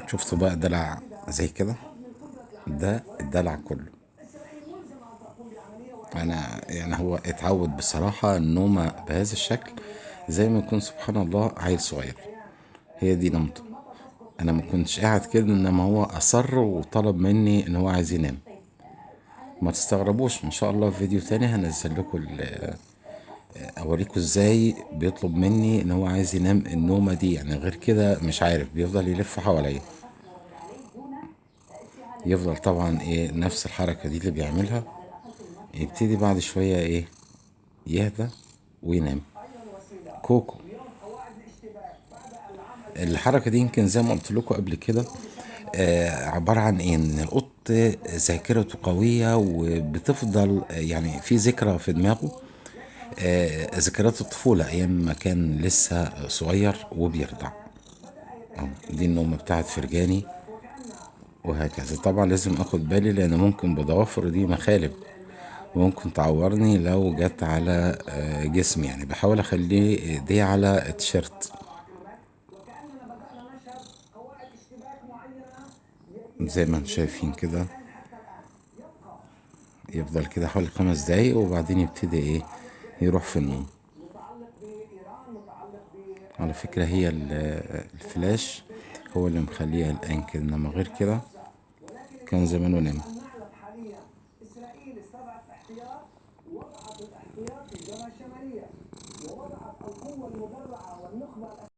شفتوا بقى دلع زي كده؟ ده الدلع كله. انا يعني هو اتعود بصراحة النومة بهذا الشكل، زي ما يكون سبحان الله عيل صغير. هي دي نومته. انا ما كنتش قاعد كده، انما هو اصر وطلب مني ان هو عايز ينام. ما تستغربوش، ان شاء الله في فيديو تاني هنزل لكم اوريكم ازاي بيطلب مني ان هو عايز ينام النومة دي، غير كده مش عارف، بيفضل يلف حواليا، يفضل طبعا نفس الحركة دي اللي بيعملها، يبتدي بعد شوية يهدى وينام. كوكو الحركة دي يمكن زي ما قلت لكم قبل كده، عبارة عن ايه؟ ان القط ذاكرته قوية وبتفضل، في ذكرى في دماغه، ذكريات الطفولة ايام ما كان لسه صغير وبيرضع. دي النومة بتاعت فرجاني وهكذا. طبعا لازم اخد بالي لان ممكن بضوافر دي مخالب وممكن تعورني لو جت على جسمي، بحاول اخليه دي على التيشيرت زي ما انتم شايفين كده. يفضل كده حوالي 5 دقايق وبعدين يبتدي يروح في النوم. على فكرة هي الفلاش هو اللي مخليها الآن كده، انما غير كده كان زمانه نام.